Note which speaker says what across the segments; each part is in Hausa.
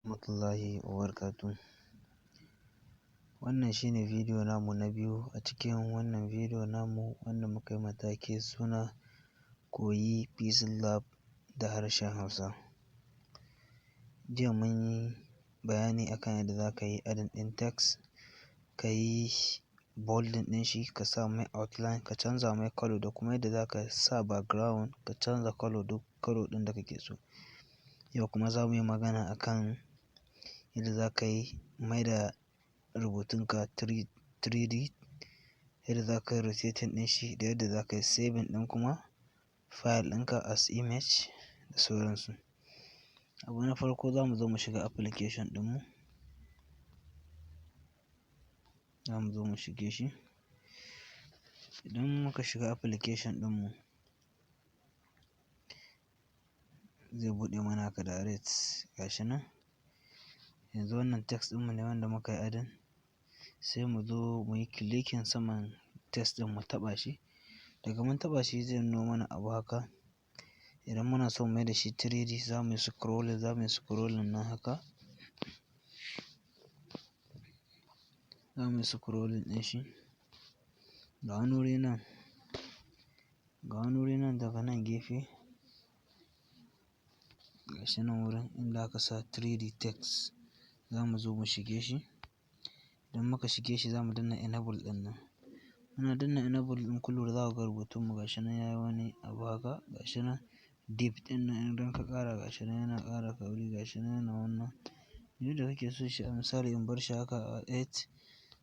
Speaker 1: Rahmatullahi wa barakatuh. Wannan shine bidiyo namu na biyu a cikin wannan bidiyo namu wanda muka yi matake suna koyi Pixel Lab da harshen Hausa. Jiya mun yi bayani akan yadda za ka yi adding ɗin text, ka yi bolding ɗin shi, ka sa mai outline, ka canza mai colour da kuma yadda za ka sa background, ka canza colour duk colour ɗin da kake so. Yau kuma za mu yi magana akan yadda za ka yi mai da rubutunka 3D, yadda za ka yi rotating ɗin shi da yadda za ka yi saving ɗin kuma file ɗinka as image da sauransu. Abu na farko za mu zo mu shiga application ɗinmu. Za mu zo mu shige shi. Idan muka shiga application ɗinmu, zai buɗe mana haka direct gashi nan. Yanzu wannan text ɗinmu ne wanda muka yi adding. Sai mu zo mu yi clicking saman text ɗin mu taɓa shi. Daga mun taɓa shi zai nuno mana abu haka. Idan muna so mu mai da shi 3D za mu yi scrolling, za mu yi scrolling nan haka. Za mu yi scrolling ɗin shi. Ga wani wuri nan, ga wani wuri nan daga nan gefe. Gashi nan wurin inda aka sa 3D text. Za mu zo mu shige shi. Idan muka shige shi za mu danna enable ɗin nan. Muna danna enable ɗin kun lura za ku ga rubutun mu gashi nan yayi wani abu haka. Gashi nan deep ɗin nan idan ka ƙara gashi nan yana ƙara kauri gashi nan yana wannan. Yadda kake so shi a misali in bar shi haka a 8.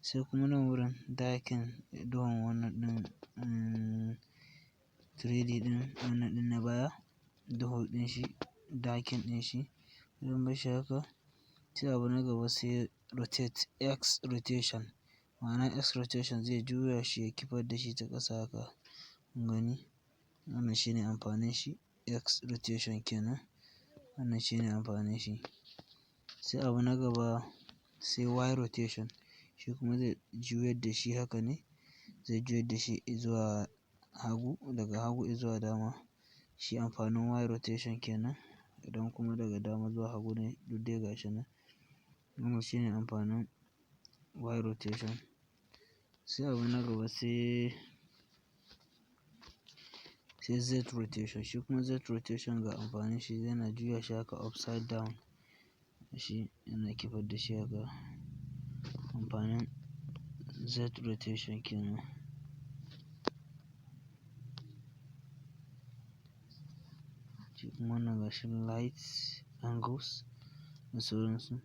Speaker 1: Sai kuma nan wurin darken duhun wannan ɗin, 3D ɗin wannan ɗin na baya duhu ɗin shi darken ɗin shi. Idan bar shi haka sai abu na gaba sai rotate X rotation. Ma'ana X rotation zai juya shi ya kifar da shi ta ƙasa haka. Kun gani? Wannan shine amfanin shi X rotation kenan. Wannan shine amfanin shi. Sai abu na gaba sai Y rotation. Shi kuma zai juyar da shi haka ne. Zai juyar da shi izuwa hagu daga hagu izuwa dama. Shi amfanin Y rotation kenan. Idan kuma daga dama zuwa hagu ne duk dai gashi nan. Wannan shine amfanin Y rotation. Sai abu na gaba sai, sai Z rotation. Shi kuma Z rotation ga amfanin shi yana juya shi haka upside down. Shi yana kifar da shi haka. Amfanin Z rotation kenan. Shi kuma wannan gashi light angles da sauransu.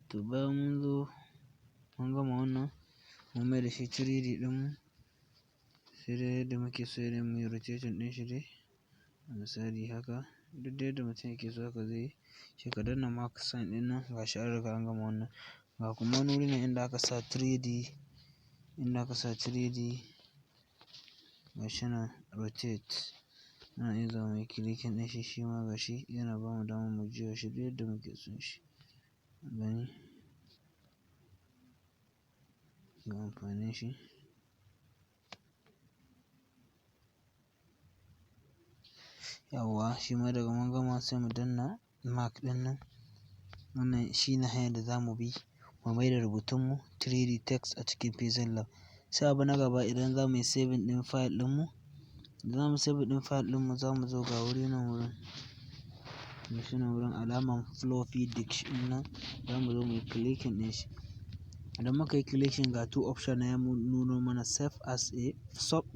Speaker 1: To bayan mun zo mun gama wannan mun mai da shi 3D ɗinmu. Sai dai yadda muke so dai muyi rotation ɗin shi dai. Misali haka duk dai yadda mutum yake so haka zai yi. Sai ka danna mark sign ɗin nan gashi an riga an gama wannan. Ga kuma wani wuri nan inda aka sa 3D, inda aka sa 3D gashi nan rotate. Muna iya zuwa muyi clicking ɗin shi shima gashi yana bamu damar mu juya shi duk yadda muke son shi. Gani? Ga amfanin shi. Yauwa shi ma daga mun gama sai mu danna mark ɗin nan. Wannan shine hanyar da za mu bi mu mai da rubutunmu 3D text a cikin Pixel Lab. Sai abu na gaba idan za mu yi saving ɗin file ɗinmu, idan za mu saving ɗin file ɗinmu za mu zo ga wuri nan wurin. Gashi nan wurin alamar floppy disk ɗin nan za mu zo muyi clicking ɗin shi. Idan muka yi clicking ga two option na ya nuno mana save as a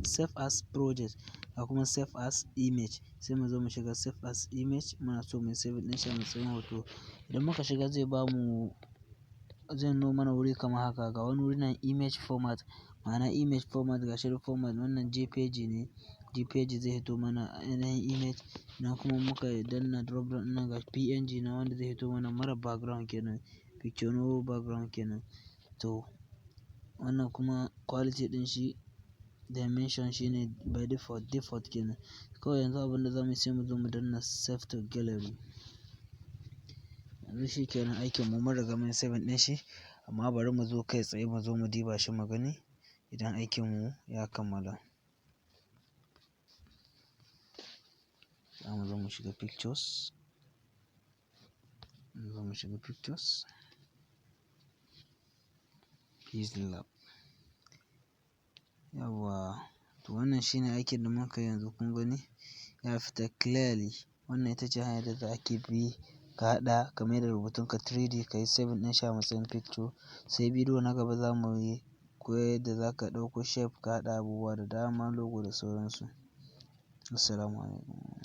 Speaker 1: save as project da kuma save as image. Sai mu zo mu shiga save as image muna so muyi saving ɗin shi a matsayin hoto. Idan muka shiga zai bamu, zai nuno mana wuri kamar haka. Ga wani wuri nan image format. Ma'ana image format gashi format wannan JPG ne. JPG zai hito mana yanayin image. Idan kuma muka danna drop down ɗin nan ga PNG na wanda zai hito mana mara background kenan. Picture no background kenan. To wannan kuma quality ɗin shi dimension shine by default, default kenan. Kawai yanzu abin da za mu yi sai mu zo mu danna save to gallery. Yanzu shi kenan aikin mu mun riga mun saving ɗin shi. Amma bari mu zo kai tsaye mu zo mu diba shi mu gani idan aikin mu ya kammala. Za mu zo mu shiga pictures. Zo mu shiga pictures. Peace Love. Yawwa, to wannan shine aikin da muka yi yanzu, kun gani ya fita clearly. Wannan ita ce hanyar da ake bi ka haɗa ka maida rubutunka 3D, ka yi saving ɗin shi a matsayin picture. Sai bidiyo na gaba za mu yi koyar yadda za ka ɗauko shape ka haɗa abubuwa da dama, logo da sauransu. Assalamu alaikum.